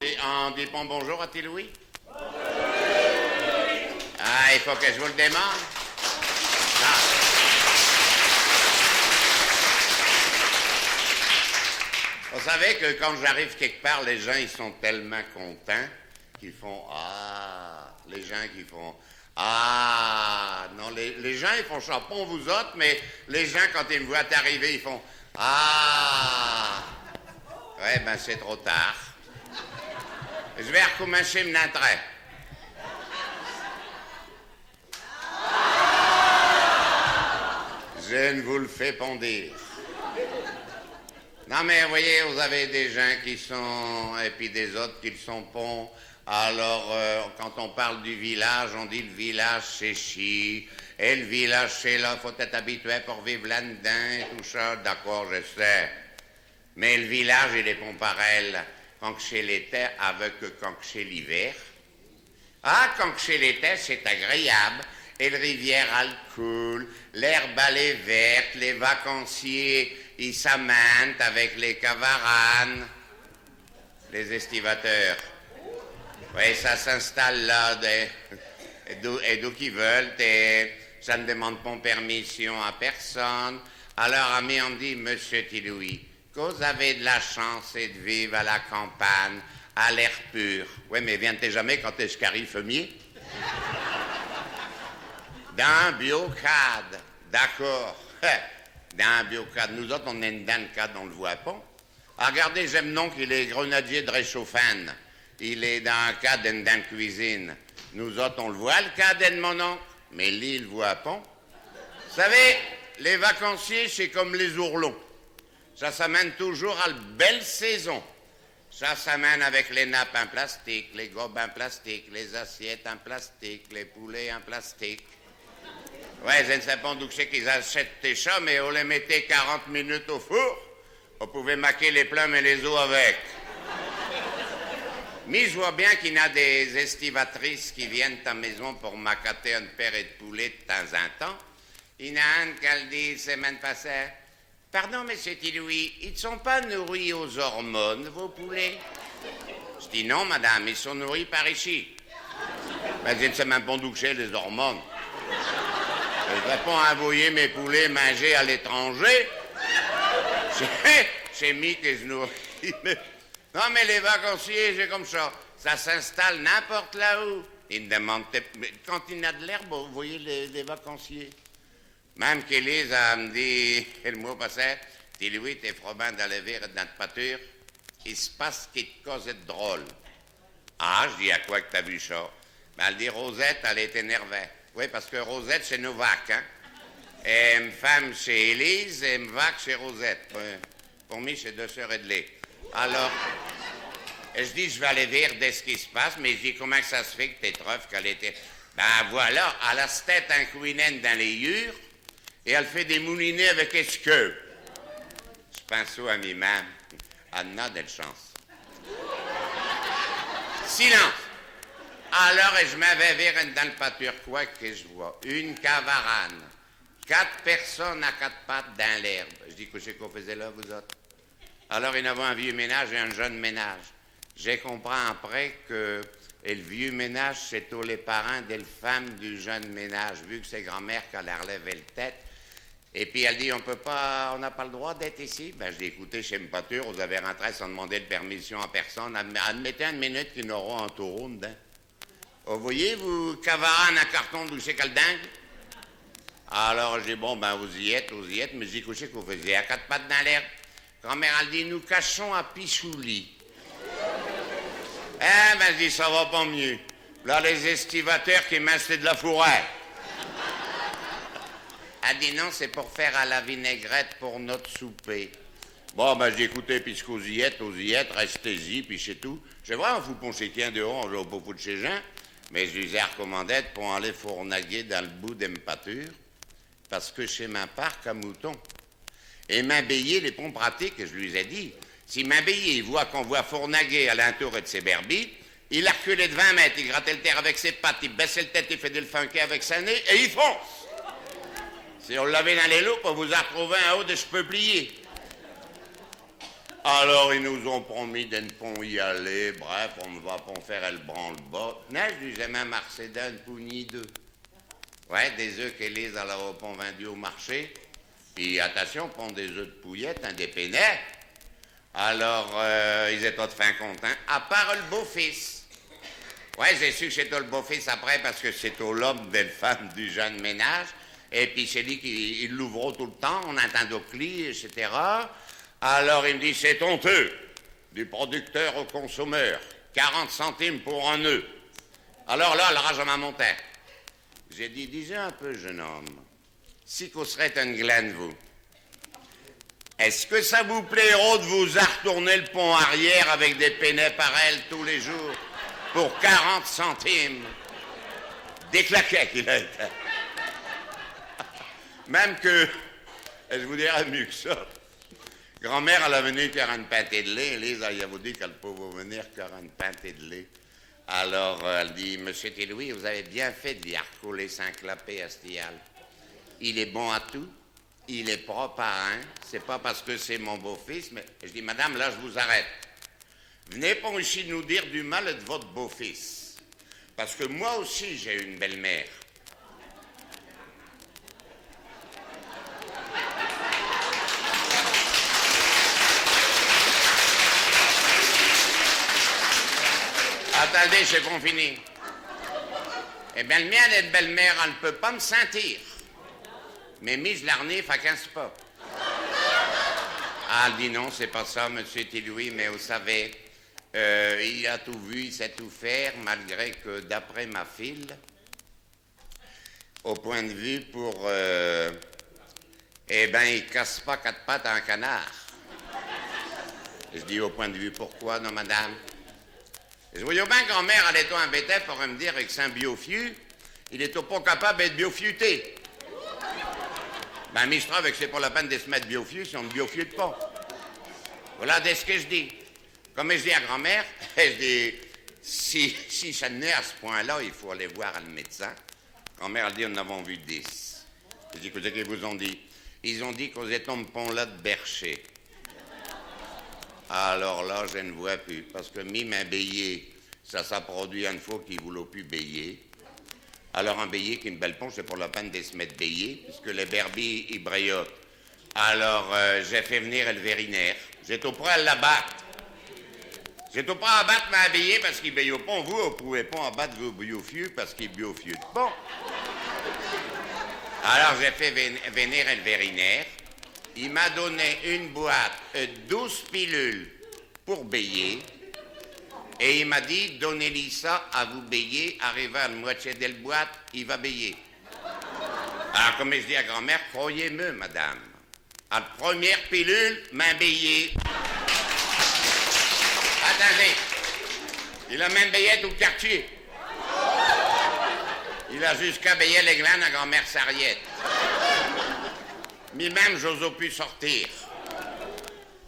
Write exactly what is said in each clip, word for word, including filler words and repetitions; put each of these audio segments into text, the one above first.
On dit pon bonjour à ti Louis ? Ah, i faut que j' vous l' demande. Ah. Vous savez que quand j'arrive quelque part, les gens, ils sont tellement contents qu'ils font « Ah ». Les gens qui font « Ah ». Non, les, les gens, i font cha pon vous autes, mais les gens, quand i m' voient arriver, i font « Ah ». Ouais, ben, ch'est trop tard. J' vas recommincher m'n intrée. Je n' vous l' fais pon dire. Non, mais vous voyez, vous avez des gens qui sont, et pis des autes qui l' sont pon. Alors, euh, quand on parle du village, on dit : « L' village, ch'est chi, et l' village, ch'est là, faut ête habitué pour vive là-d'dins, et tout cha. » D'accord, j' sais. Mais l' village, il est pon parel quand qu' ch'est l'été avec quand qu' ch'est l'hiver. Ah, quand qu' ch'est l'été, ch'est agréable. Et l' rivière, alle coule, l'herbe, alle est verte, les vacanciers, i s'amentent avec les cavaranes, les estivateurs. Oui, cha s'installe là, des, et d'où, et d'où qu'i veul'tent, et cha n' demande pon permission à personne. Alors, à mi, on m' dit : « Monsieur ti Louis, que vous avez d' la chance ed vive à la campagne, à l'air pur. » Ouais, mais viens-te jamais quand est-ce qu'arrive fumier ? Dins un biau cade, d'accord. Dins un biau cade. Nous autes, on est dins l' cade, on l' voit pon. Ah, regardez, j'ai m'n oncle, il est grenadier d' réchauffe-eau. Il est dins un cade, dins l' cuisine. Nous autes, on l' voit, l' cade ed m'n oncle, mais li, i l' voit pon. Vous savez, les vacanciers, ch'est comme les ourlons. Cha s'amène toujours à l' belle saison. Cha s'amène avec les nappes in plastique, les gobes in plastique, les assiettes in plastique, les poulets in plastique. Ouais, je n' sais pon d'où qu' ch'est qu'is achètent cha, mais on les mettot quarante minutes au four, on pouvot maquer les plumes et les os avec. Mi j' vos bien qu'i n'a des estivatrices qui vienn'tent à m' maison pour m'acater eune paire ed poulets d' temps in temps. I n'a eune qu'alle dit l' semaine passée : « Pardon, monsieur ti Louis, i n' sont pas nourris aux hormones, vos poulets ? » J' dis : « Non, madame, i sont nourris par ichi. » Mais je n' sais même pon d'où qu' ch'est, les hormones. J' vas pon invoyer mes poulets minger à l'étranger. Ch'est, ch'est mi qui les nourris. Non, mais les vacanciers, ch'est comme cha. Cha s'installe n'importe là où. I m' demand'tent, mais quand i n'a de l'herbe, vous voyez, les, les vacanciers. Même qu'Élise, alle m' dit, el mos passé : « Ti Louis, t'es froment d'aller vir dins t' pâture, i s' passe quéque cosse ed drôle. » « Ah, j' dis, à quoi qu' t'as vu cha ? » Ben, alle dit : « Rosette, alle est énervée. » Oui, parce que Rosette, ch'est nos vaques, hein. Et m' femme, ch'est Élise, et m' vaque, ch'est Rosette. Ouais. Pour mi, ch'est deux sœurs ed lait. Alors, j' dis, j' vas aller vir qu'est-ce qui s' passe, mais j' dis, commint qu' cha s' fait qu' te trouves qu'alle est... Ben voilà, alle a s' tête incouinée dins les hures, et alle fait des moulinets avec es' queue. J' pinse à mi-même, alle n'a del chance. Silence. Alors, j' m'in vas vir dins l' pâture, quoi que j' vos ? Eune cavarane. Quate personnes à quate pattes dins l'herbe. J' dis, quo ch'est qu'vous faisiez là, vous autes ? Alors, i n'avot un vieux ménage et un jeune ménage. J'ai compris après que el vieux ménage, ch'étot les parents del femme du jeune ménage, vu que ch'est grand-mère qu'alle a relevé l' tête. Et pis alle dit, « On peut pas, on n'a pas l' droit d'ête ichi. » Ben, j' dis, « Acoutez, ch'est m' pâture, vous avez rintré sans d'minder l' permission à personne. Adm-, admettez eune minute qu'i n'arot un taureau d'dins. » « Oh, voyez, vous, cavarane in carton, d'où ch'est qu'alle dingue ? » Alors, j' dis, « Bon, ben, vous y êtes, vous y êtes, mais j' dis, quo ch'est qu'vous faisiez à quate pattes dins l'herbe ? » Grand-mère, alle dit, « Nous cachons à Pichouli. » « Eh ben, j' dis, cha va pas mieux. Là, les estivateurs qui mangent de la fourrée. » Alle dit, « Non, ch'est pour faire à la vinaigrette pour not' souper. » Bon, ben, j' dis, « Acoutez, puisque vous y êtes, vous y êtes, restez-y, pis ch'est tout. » Ch'est vrai, on fout pon ches tiens dehors, on joue pon pour ches gins, mais j' leu ai r'commandé d' pon aller fournaguer dins l' bout de m' pâture, parce que ch'est min parc à moutons. Et min bélier, il est pon pratique, j' leu ai dit. Si min bélier, i vot qu'on va fournaguer à l'intour ed ses berbies, i arcule ed vingt mètes, i gratte el terre avec ses pattes, i baisse el tête, i fait del funky avec sin nez, et i fonce. Si on l'avot dins les loupes, on vous artrouvot in haut de ches peupliers. Alors, i nous ont promis de n' pon y aller, bref, on n' va pon faire el branle-bas. Neiche, j' dis, même Arcédin, n' pognit deux. Ouais, des œufs qu'Élise all' avot pon vindu au marché. Pis, attintion, pon des œufs d' pouillette, hein, des peinets. Alors, euh, is étotent fin contints, à part el beau-fils. Ouais, j'ai su que ch'étot l' beau-fils après, parce que ch'étot l'homme del femme du jeune ménage. Et pis, ch'est li qui, i l'ouvrot tout l' temps, on intindot cli, et cetera. Alors, i m' dit, c'est honteux, du producteur au consommeur, quarante centimes pour un œuf. Alors là, l' rage m'a monté. J'ai dit, dites un peu, jeune homme, si qu'vous s'rez eune glaine, vous, est-ce que cha vous plairot d' vous artourner l' pont arrière avec des peinets parels tous les jours pour quarante centimes ? Déclaqué qu'il a été. Même que, et j' vous dirai miux que cha, grand-mère, all' a v'nu quère eune pintée d' lait, Élise all' avot dit qu'all' pouvot v'nir quère eune pintée d' lait. Alors, euh, all' dit, Monsieur Tilouis, vous avez bien fait de lui arcoler sin clapet à ch'tial. Il est bon à tout, il est propre à rien, ch'est pas parce que ch'est mon beau-fils, mais, j' dis, madame, là, j' vous arrête. V'nez pon ichi nous dire du mal de vot' beau-fils. Parce que moi aussi, j'ai eune belle-mère. Attindez, ch'est pon fini. Eh ben, l' mienne, el belle-mère, all' n' peut pas m' sintir. Mais mi, j' l'arnifle à quinze pas. Ah, all' dit, non, ch'est pas cha, monsieur Tilouis, mais vous savez, euh, il a tout vu, il sait tout faire, malgré que, d'après ma fille, au point de vue pour, euh, eh ben, i casse pas quate pattes à un canard. J' dis, au point de vue, pourquoi, non, madame ? J' voyos bien qu' grand-mère, all' étot imbêtée pour m' dire que sin biau-fiu, il étot pas capable d'ête biau-fiuté. Ben, mi, j' trouve que ch'est pas la peine de s' mette biau-fiu si on n' biau-fiute pas. Voilà de ch' que j' dis. Comme j' dis à grand-mère, j' dis, si, si cha n'est à ch' point-là, i faut aller vir l' médecin. Grand-mère, all' dit, in avot vu dix. J' dis, qu'est-ce qu'is vous ont dit ? Is ont dit qu'vous étotes pon là d' bercher. Alors là, j' n' vos pus, parce que mi, min béyé, cha s'a produit eune fos qu'i voulot pus béyer. Alors un béyé qui n' bèle pon, ch'est pon la peine de s' mette béyé, puisque les berbies, i brèyottent. Alors, euh, j'ai fait v'nir el vétérinaire. J'étos prêt à l'abatte. J'étos prêt à abatte min béyé parce qu'i béyot pon, vous, vous pouvez pon abatte vos biau-fius parce qu'i biau-fiutent pon. Alors, j'ai fait vén-, v'nir el vétérinaire. I m'a donné eune boîte ed douze pilules pour béyer. Et i m'a dit, donnez-li cha à vos béyés, arrivé à l' moitié del boîte, i va béyer. Alors, comme j' dis à grand-mère, croyez-me, madame, à l' première pilule, min béyé. Attindez. Il a même béyé tout l' quartier. Il a jusqu'à béyer les glanes à grand-mère Sarriette. Mi-même, j'osos pus sortir.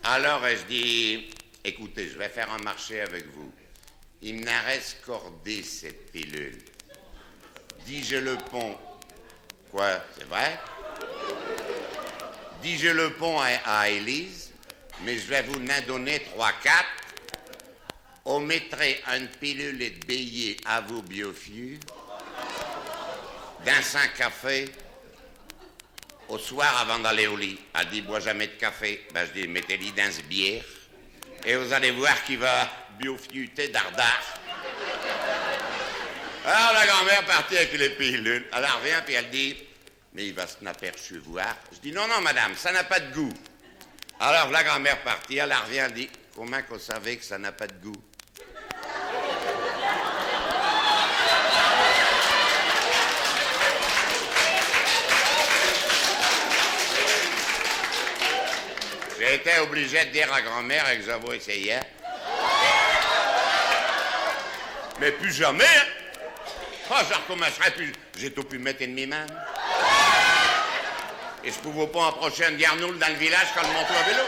Alors, j' dis, écoutez, j' vas faire un marché avec vous. I m'in reste cor dix, chés pilules. Dijez-le pon. Quoi, ch'est vrai ? Dijez-le pon à, à Élise, mais j' vas vous in donner trois, quate. Vous mettrez eune pilule ed béyé à vos biau-fius dins sin café au soir avant d'aller au lit. All' dit, i boit jamais d' café. Ben, j' dis, mettez-li dins s' bière. Et vous allez voir qu'i va biau-fiuter dardard. Alors, la grand-mère partit avec les pilules. All' arvient, pis all' dit, mais i va s'in aperchevoir. J' dis, non, non, madame, cha n'a pas d' goût. Alors, la grand-mère partit, all' arvient, all' dit, commint qu'vous savez que cha n'a pas d' goût ? J'ai été obligé d' dire à grand-mère que j'avos essayé. Mais pus jamais, hein. Ah, j' recommincherai pus, j'étos pus maîte ed mi-même. Et j' pouvos pas approcher eune garnoule dins l' village quand i montos à vélo.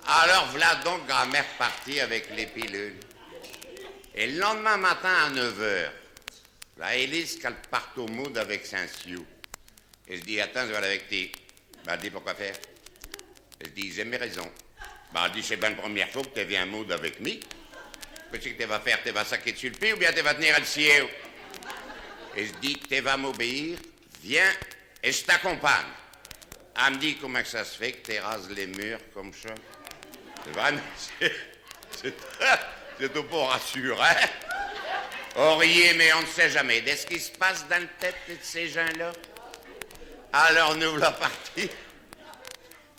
Alors, v'là donc grand-mère partie avec les pilules. Et l' lendemain matin à neuf heures, v'là Élise qu'all' part au moude avec sin sioux. Et j' dis, attinds, j' vas aller avec ti. Ben, all' dit, pourquoi faire ? Ej dis, « Vous avez raison. » « Bah, j' dis, « ch'est bin l' première fos qu' te viens à Maude avec mi. Qu'est-ce que te vas faire ? Te vas saquer d'sus l' pis ou bin te vas tenir l' siège ? » Ej dis, « Te vas m'obéir, viens, et j' t'accompagne. » Al m' dit, « Commint qu' cha s' fait qu' te rases les murs comme cha ? » Ch'est vrai, mais ch'est, ch'est, ch'est tout pon rassurant. On riait, mais on n' sait jamais de ch' qui s' passe dins l' tête de chés gins-là. Alors, nous v'là partis.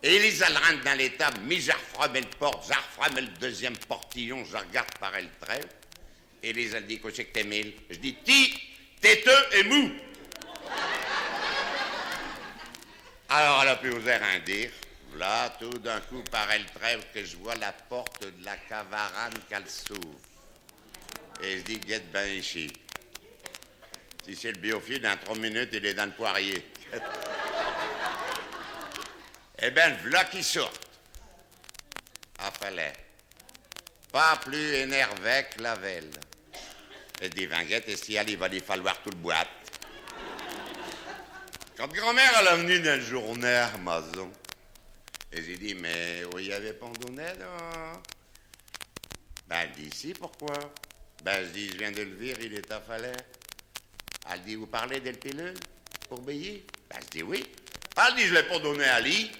Et là, al rintre dins l'étable, mi j' arferme el porte, j' arferme el deuxième portillon, j' argarde par el trève. Et là, al dit, « Qu'est-ce que t'es mille ? » J' dis, « Ti, têteux et mou. » Alors, al a pus osé rien dire. V'là, tout d'un coup, par el trève, que j' vos l' porte de l' cave à rane qu'al s'ouve. Et j' dis, « Guette bin ichi. Si ch'est l' biau-fiu, dins tros minutes, il est dins l' poirier. » Eh bin, v'là qu'i sort. Ah, fallait. Pas pus énervé que l' vieille. Ej dis, « Vinguette, et si al va li falloir tout l' boîte. » Quand grand-mère al a v'nu dins l' journée à l' mason, ej li dis, « Mais vous y avez pon donné, non ? » « Bin, al dit, « Si, pourquoi ? » « Bin, j' dis, j' viens de l' vir, il est affalé. » Al dit, « Vous parlez de l' pilule pour Billy ? » « Bin, j' dis, « Oui. » « Al dit, j' l'ai pon donné à li. »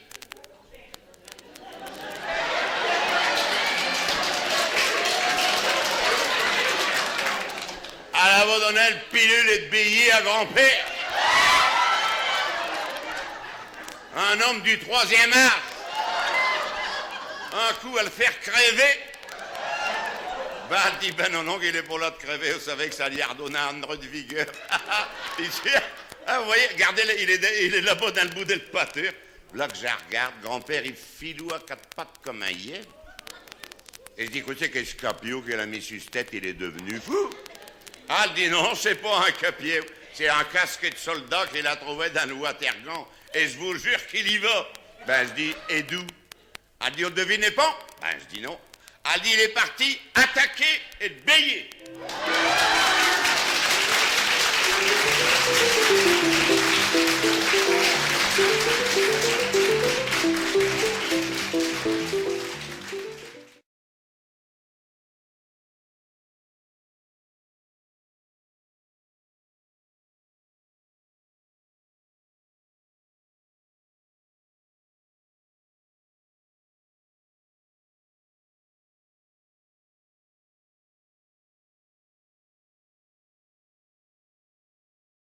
« Al a donné l' pilule ed Billy à grand-père. Un homme du troisième âge. Un coup à l' faire crever. » « Bin, » al dit, « bin non, non, il est pon là d' crever, vous savez qu' cha li ardonne un drôle ed vigueur. » Ichi, ah, vous voyez, regardez, il est, il est là-bas dins l' bout del pâture. Là que j' argarde, grand-père, i filoue à quate pattes comme un liève. Et j' dis, « Qu'est-ce que ch'est qu' ch' capiau qu'al a mis su s' tête, il est dev'nu fou ? » « Ah, j' dis, « non, ch'est pon un capiau, ch'est un casque ed soldat qu'il a trouvé dins l' waterghan, et j' vous jure qu'il y va. » « Bin, » j' dis, « et d'où ? » Al dit, « Vous devinez pon ? » « Bin, j' dis, « non. » Al dit, « Il est parti attaquer ed Billy. »